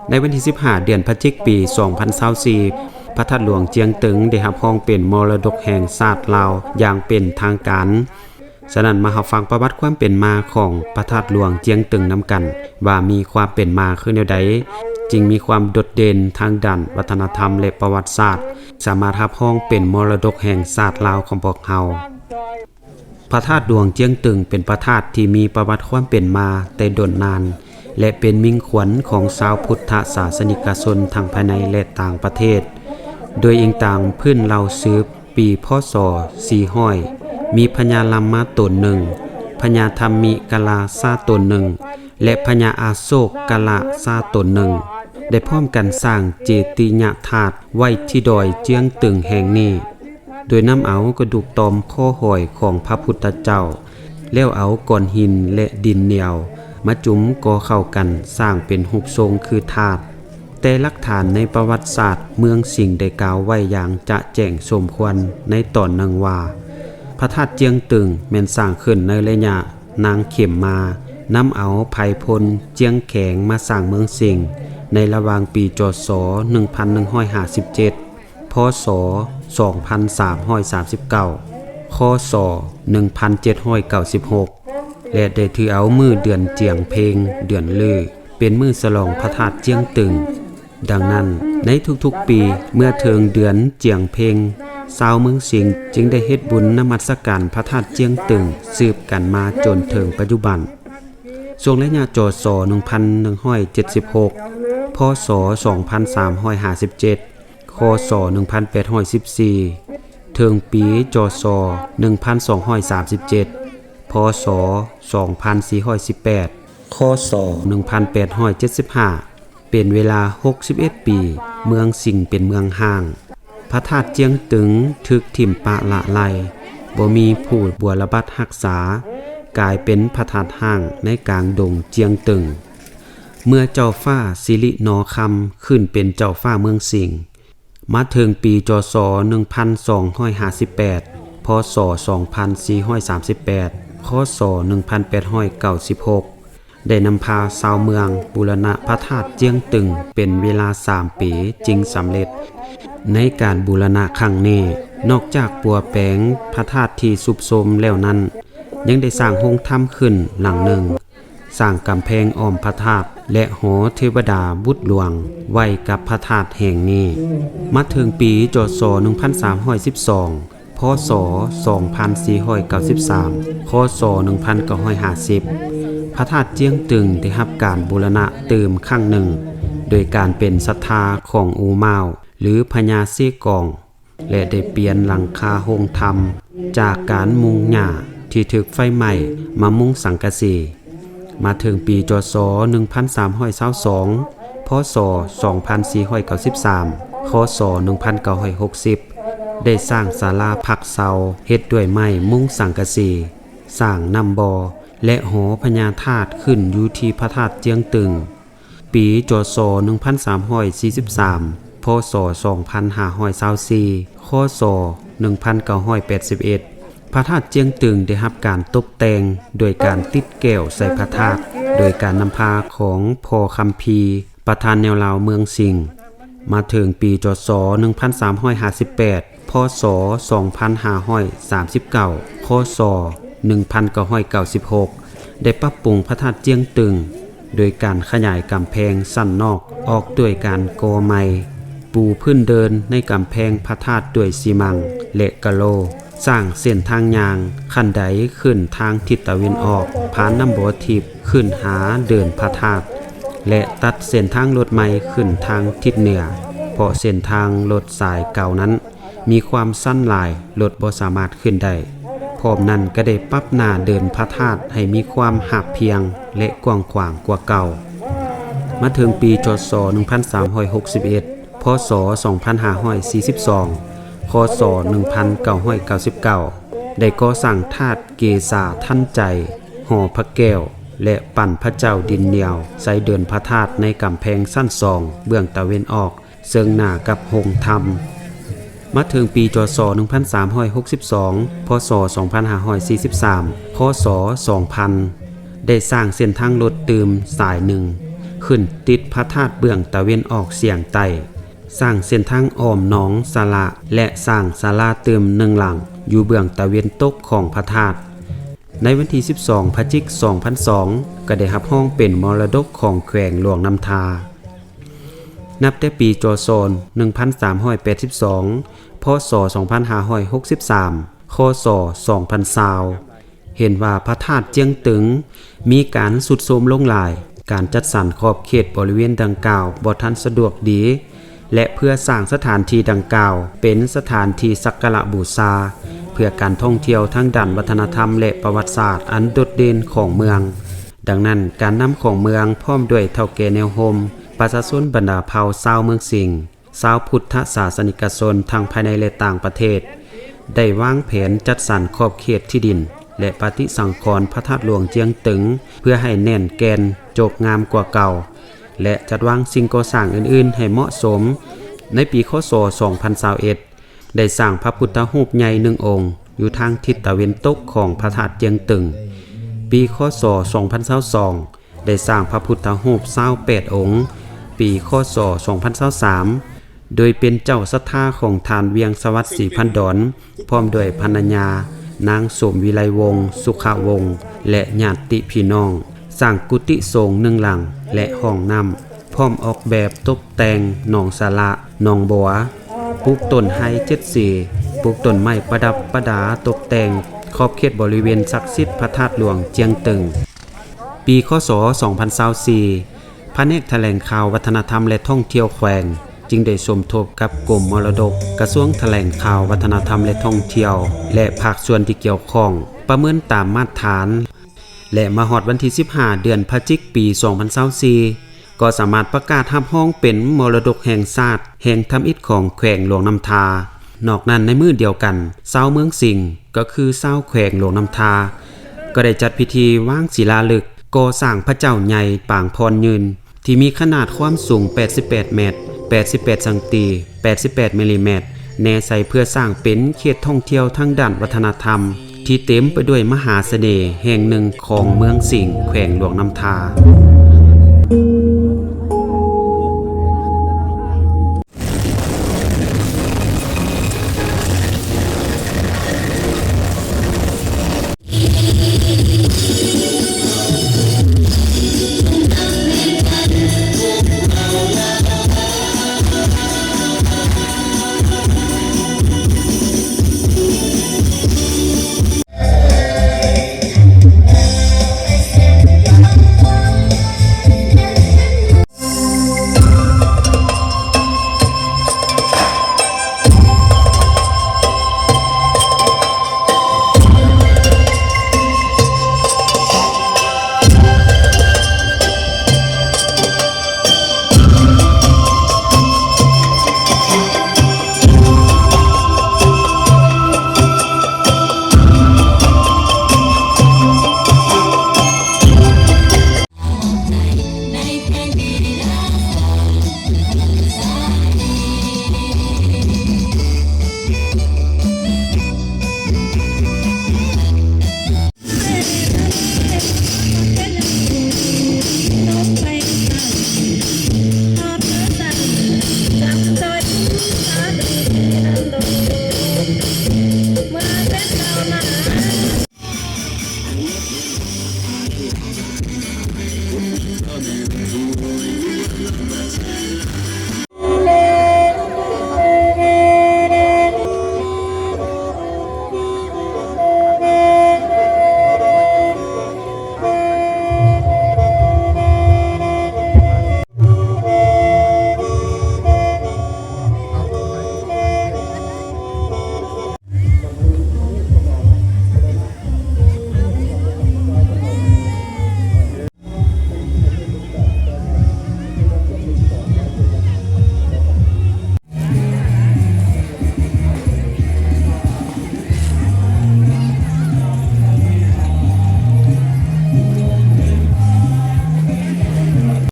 ໃນວັນທີສິບຫ້າ ເດືອນພະຈິກ ປີສອງພັນຊາວສີ່ ພະທາດຫຼວງຈຽງຕຶງໄດ້ຮັບຮອງເປັນມໍລະດົກແຫ່ງຊາດລາວຢ່າງເປັນທາງການ. ສະນັ້ນ ມາຮັບຟັງປະຫວັດຄວາມເປັນມາຂອງພະທາດຫຼວງຈຽງຕຶງນຳກັນ ວ່າມີຄວາມເປັນມາຄືແນວໃດ ຈຶ່ງມີຄວາມໂດດເດັ່ນທາງດ້ານວັດທະນະທຳ ແລະ ປະຫວັດສາດ, ສາມາດຮັບຮອງເປັນມໍລະດົກແຫ່ງຊາດລາວຂອງພວກເຮົາ. ພະທາດຫຼວງຈຽງຕຶງເປັນພະທາດທີ່ມີປະຫວັດຄວາມເປັນມາແຕ່ດົນນານ ແລະ ເປັນມິ່ງຂວັນຂອງຊາວພຸດທະສາສະນິກະຊົນທັງພາຍໃນ ແລະ ຕ່າງປະເທດ. ໂດຍອີງຕາມພື້ນເລົ່າສືບ ປີ ພ.ສ. ສີ່ຮ້ອຍ ມີພະຍາລາມມາຕົນໜຶ່ງ, ພະຍາທຳມິກະລາຊາຕົນໜຶ່ງ ແລະ ພະຍາອາໂສກະລາຊາຕົນໜຶ່ງ ໄດ້ພ້ອມກັນສ້າງເຈຕິຍະທາດໄວ້ທີ່ດອຍຈຽງຕຶງແຫ່ງນີ້. ໂດຍນຳເອົາກະດູກຕ່ອມຂໍ້ຫອຍຂອງພະພຸດທະເຈົ້າ, ແລ້ວເອົາກ້ອນຫີນ ແລະ ດິນໜຽວມາຈຸມກໍ່ເຂົ້າກັນສ້າງເປັນຮູບຊົງຄືທາດ. ແຕ່ຫຼັກຖານໃນປະຫວັດສາດເມືອງສິງໄດ້ກ່າວໄວ້ຢ່າງຈະແຈ້ງສົມຄວນໃນຕອນໜຶ່ງວ່າ ພະທາດຈຽງຕຶງແມ່ນສ້າງຂຶ້ນໃນໄລຍະນາງເຂັມມາ, ນຳເອົາໄພພົນຈຽງແຂງມາສ້າງເມືອງສິງໃນລະຫວ່າງປີ ຈ.ສ. ໜຶ່ງພັນໜຶ່ງຮ້ອຍຫ້າສິບເຈັດ ພ.ສ. ສອງພັນສາມຮ້ອຍສາມສິບເກົ້າ ຄ.ສ. ໜຶ່ງພັນເຈັດຮ້ອຍເກົ້າສິບຫົກ ແລະ ໄດ້ຖືເອົາມື້ເດືອນຈຽງເພັງ ເດືອນລື ເປັນມື້ສະຫຼອງພະທາດຈຽງຕຶງ. ດັ່ງນັ້ນ ໃນທຸກໆປີ ເມື່ອເຖິງເດືອນຈຽງເພັງ ຊາວເມືອງສິງຈຶ່ງໄດ້ເຮັດບຸນນະມັດສະການພະທາດຈຽງຕຶງສືບກັນມາຈົນເຖິງປັດຈຸບັນ. ຊ່ວງໄລຍະ ຈ.ສ. ໜຶ່ງພັນໜຶ່ງຮ້ອຍເຈັດສິບຫົກ ພ.ສ. ສອງພັນສາມຮ້ອຍຫ້າສິບເຈັດ ຄ.ສ. ໜຶ່ງພັນແປດຮ້ອຍສິບສີ່ ເຖິງປີ ຈ.ສ. ໜຶ່ງພັນສອງຮ້ອຍສາມສິບເຈັດ ພ.ສ. ສອງພັນສີ່ຮ້ອຍສິບແປດ ຄ.ສ. ໜຶ່ງພັນແປດຮ້ອຍເຈັດສິບຫ້າ ເປັນເວລາຫົກສິບເອັດປີ ເມືອງສິງເປັນເມືອງຮ້າງ. ພະທາດຈຽງຕຶງຖືກຖິ້ມປະລະໄລ, ບໍ່ມີຜູ້ບົວລະບັດຮັກສາ, ກາຍເປັນພະທາດຮ້າງໃນກາງດົງຈຽງຕຶງ. ເມື່ອເຈົ້າຟ້າສິລິໜໍຄຳຂຶ້ນເປັນເຈົ້າຟ້າເມືອງສິງ, ມາເຖິງປີ ຈ.ສ. ໜຶ່ງພັນສອງຮ້ອຍຫ້າສິບແປດ ພ.ສ. ສອງພັນສີ່ຮ້ອຍສາມສິບແປດ ຄ.ສ. ໜຶ່ງພັນແປດຮ້ອຍເກົ້າສິບຫົກ ໄດ້ນຳພາຊາວເມືອງບູລະນະພະທາດຈຽງຕຶງເປັນເວລາສາມປີຈຶ່ງສຳເລັດ. ໃນການບູລະນະຄັ້ງນີ້, ນອກຈາກປົວແປງພະທາດທີ່ຊຸດໂຊມແລ້ວນັ້ນ, ຍັງໄດ້ສ້າງໂຮງທຳຂຶ້ນຫຼັງໜຶ່ງ, ສ້າງກຳແພງອ້ອມພະທາດ ແລະ ຫໍເທວະດາບຸດຫຼວງໄວ້ກັບພະທາດແຫ່ງນີ້. ມາເຖິງປີ ຈ.ສ. ໜຶ່ງພັນສາມຮ້ອຍສິບສອງ ພ.ສ. ສອງພັນສີ່ຮ້ອຍເກົ້າສິບສາມ ຄ.ສ. ໜຶ່ງພັນເກົ້າຮ້ອຍຫ້າສິບ ພະທາດຈຽງຕຶງໄດ້ຮັບການບູລະນະຕື່ມຄັ້ງໜຶ່ງ ໂດຍການເປັນສັດທາຂອງອູ່ມາວ ຫຼື ພະຍາເຊກອງ ແລະ ໄດ້ປ່ຽນຫຼັງຄາໂຮງທຳຈາກການມຸງຫຍ້າທີ່ຖືກໄຟໄໝ້ມາມຸງສັງກະສີ. ມາເຖິງປີ ຈ.ສ. ໜຶ່ງພັນສາມຮ້ອຍຊາວສອງ ພ.ສ. ສອງພັນສີ່ຮ້ອຍເກົ້າສິບສາມ ຄ.ສ. ໜຶ່ງພັນເກົ້າຮ້ອຍຫົກສິບ ໄດ້ສ້າງສາລາພັກເຊົາເຮັດດ້ວຍໄມ້ມຸງສັງກະສີ, ສ້າງນ້ຳບໍ່ ແລະ ຫໍພະຍາທາດຂຶ້ນຢູ່ທີ່ພະທາດຈຽງຕຶງ. ປີ ຈ.ສ. ໜຶ່ງພັນສາມຮ້ອຍສີ່ສິບສາມ ພ.ສ. ສອງພັນຫ້າຮ້ອຍຊາວສີ່ ຄ.ສ. ໜຶ່ງພັນເກົ້າຮ້ອຍແປດສິບເອັດ ພະທາດຈຽງຕຶງໄດ້ຮັບການຕົບແຕ່ງໂດຍການຕິດແກ້ວໃສ່ພະທາດ ໂດຍການນຳພາຂອງພໍ່ຄຳພີ ປະທານແນວລາວເມືອງສິງ. ມາເຖິງປີ ຈ.ສ. ໜຶ່ງພັນສາມຮ້ອຍຫ້າສິບແປດ ພ.ສ. ສອງພັນຫ້າຮ້ອຍສາມສິບເກົ້າ ຄ.ສ. ໜຶ່ງພັນເກົ້າຮ້ອຍເກົ້າສິບຫົກ ໄດ້ປັບປຸງພະທາດຈຽງຕຶງ ໂດຍການຂະຫຍາຍກຳແພງຊັ້ນນອກອອກດ້ວຍການກໍ່ໃໝ່, ປູພື້ນເດີນໃນກຳແພງພະທາດດ້ວຍຊີມັງ ແລະ ກະໂລ, ສ້າງເສັ້ນທາງຍ່າງຂັ້ນໄດຂຶ້ນທາງທິດຕາເວັນອອກ ຜ່ານນ້ຳບໍ່ທິບຂຶ້ນຫາເດີ່ນພະທາດ ແລະ ຕັດເສັ້ນທາງລົດໃໝ່ຂຶ້ນທາງທິດເໜືອ, ເພາະເສັ້ນທາງລົດສາຍເກົ່ານັ້ນ ມີຄວາມຊັນຫຼາຍ, ລົດບໍ່ສາມາດຂຶ້ນໄດ້. ພ້ອມນັ້ນກໍໄດ້ປັບໜ້າເດີ່ນພະທາດໃຫ້ມີຄວາມຮາບພຽງ ແລະ ກວ້າງຂວາງກວ່າເກົ່າ. ມາເຖິງປີ ຈ.ສ. ໜຶ່ງພັນສາມຮ້ອຍຫົກສິບເອັດ ພ.ສ. ສອງພັນຫ້າຮ້ອຍສີ່ສິບສອງ ຄ.ສ. ໜຶ່ງພັນເກົ້າຮ້ອຍເກົ້າສິບເກົ້າ ໄດ້ກໍ່ສ້າງທາດເກສາທັນໃຈ, ຫໍພະແກ້ວ ແລະ ປັ້ນພະເຈົ້າດິນໜຽວໃສ່ເດີ່ນພະທາດໃນກຳແພງຊັ້ນສອງ ເບື້ອງຕາເວັນອອກ ເຊິ່ງໜ້າກັບໂຮງທຳ. ມາເຖິງປີ ຈ.ສ. ໜຶ່ງພັນສາມຮ້ອຍຫົກສິບສອງ ພ.ສ. ສອງພັນຫ້າຮ້ອຍສີ່ສິບສາມ ຄ.ສ. ສອງພັນ ໄດ້ສ້າງເສັ້ນທາງລົດຕື່ມສາຍໜຶ່ງ ຂຶ້ນຕິດພະທາດເບື້ອງຕາເວັນອອກສຽງໃຕ້, ສ້າງເສັ້ນທາງອ້ອມໜອງສະລະ ແລະ ສ້າງສາລາຕື່ມໜຶ່ງຫຼັງຢູ່ເບື້ອງຕາເວັນຕົກຂອງພະທາດ. ໃນວັນທີສິບສອງ ພະຈິກ ສອງພັນສອງ ກໍໄດ້ຮັບຮອງເປັນມໍລະດົກຂອງແຂວງຫຼວງນ້ຳທາ. ນັບແຕ່ປີ ຈສ ໜຶ່ງພັນສາມຮ້ອຍແປດສິບສອງ, ພ.ສ. ສອງພັນຫ້າຮ້ອຍຫົກສິບສາມ, ຄ.ສ. ສອງພັນຊາວ ເຫັນວ່າພະທາດຈຽງຕຶງມີການຊຸດໂຊມລົງຫຼາຍ, ການຈັດສັນຂອບເຂດບໍລິເວນດັ່ງກ່າວບໍ່ທັນສະດວກດີ ແລະ ເພື່ອສ້າງສະຖານທີ່ດັ່ງກ່າວເປັນສະຖານທີ່ສັກກາລະບູຊາ ເພື່ອການທ່ອງທ່ຽວທາງດ້ານວັດທະນະທຳ ແລະ ປະຫວັດສາດອັນໂດດເດັ່ນຂອງເມືອງ. ດັ່ງນັ້ນ, ການນຳຂອງເມືອງພ້ອມດ້ວຍເຖົ້າແກ່ແນວໂຮມ, ປະຊາຊົນບັນດາເຜົ່າຊາວເມືອງສິງ, ຊາວພຸດທະສາສະນິກະຊົນທັງພາຍໃນ ແລະ ຕ່າງປະເທດ ໄດ້ວາງແຜນຈັດສັນຂອບເຂດທີ່ດິນ ແລະ ປະຕິສັງຂອນພະທາດຫຼວງຈຽງຕຶງ ເພື່ອໃຫ້ແໜ້ນແກ່ນ, ໂຈບງາມກວ່າເກົ່າ ແລະ ຈັດວາງສິ່ງກໍ່ສ້າງອື່ນໆໃຫ້ເໝາະສົມ. ໃນປີ ຄ.ສ. ສອງພັນຊາວເອັດ ໄດ້ສ້າງພະພຸດທະຮູບໃຫຍ່ໜຶ່ງອົງຢູ່ທາງທິດຕາເວັນຕົກຂອງພະທາດຈຽງຕຶງ. ປີ ຄ.ສ. ສອງພັນຊາວສອງ ໄດ້ສ້າງພະພຸດທະຮູບຊາວແປດອົງ. ປີ ຄ.ສ. ສອງພັນຊາວສາມ ໂດຍເປັນເຈົ້າສັດທາຂອງທ່ານ ວຽງສະຫວັດ ສີພັນດອນ ພ້ອມດ້ວຍພັນລະຍາ ນາງ ສົມວິໄລວົງ ສຸຂະວົງ ແລະ ຍາດຕິພີ່ນ້ອງ, ສ້າງກຸຕິສົງໜຶ່ງຫຼັງ ແລະ ຫ້ອງນ້ຳ, ພ້ອມອອກແບບຕົບແຕ່ງໜອງສາລະ, ໜອງບົວ, ປູກຕົ້ນໄຮເຈັດສີ, ປູກຕົ້ນໄມ້ປະດັບປະດາຕົບແຕ່ງຂອບເຂດບໍລິເວນສັກສິດພະທາດຫຼວງຈຽງຕຶງ. ປີ ຄ.ສ. ສອງພັນຊາວສີ່ ພະແນກຖະແຫຼງຂ່າວ ວັດທະນະທຳ ແລະ ທ່ອງທ່ຽວແຂວງ ຈຶ່ງໄດ້ສົມທົບກັບກົມມໍລະດົກ, ກະຊວງຖະແຫຼງຂ່າວ ວັດທະນະທຳ ແລະ ທ່ອງທ່ຽວ ແລະ ພາກສ່ວນທີ່ກ່ຽວຂ້ອງ ປະເມີນຕາມມາດຖານ ແລະ ມາຮອດວັນທີສິບຫ້າ ເດືອນພະຈິກ ປີສອງພັນຊາວສີ່ ກໍສາມາດປະກາດຮັບຮອງເປັນມໍລະດົກແຫ່ງຊາດແຫ່ງທຳອິດຂອງແຂວງຫຼວງນ້ຳທາ. ນອກນັ້ນ, ໃນມື້ດຽວກັນ, ຊາວເມືອງສິງ ກໍຄືຊາວແຂວງຫຼວງນ້ຳທາ ກໍໄດ້ຈັດພິທີວາງສິລາລຶກກໍ່ສ້າງພະເຈົ້າໃຫຍ່ປາງພອນຍືນ ທີ່ມີຂະໜາດຄວາມສູງແປດສິບແປດແມັດ, ແປດສິບແປດຊັງຕີ, ແປດສິບແປດມິນລີແມັດ ແນໃສ່ເພື່ອສ້າງເປັນເຂດທ່ອງທ່ຽວທາງດ້ານວັດທະນະທຳ ທີ່ເຕັມໄປດ້ວຍມະຫາສະເໜ່ແຫ່ງໜຶ່ງຂອງເມືອງສິງ ແຂວງຫຼວງນ້ຳທາ.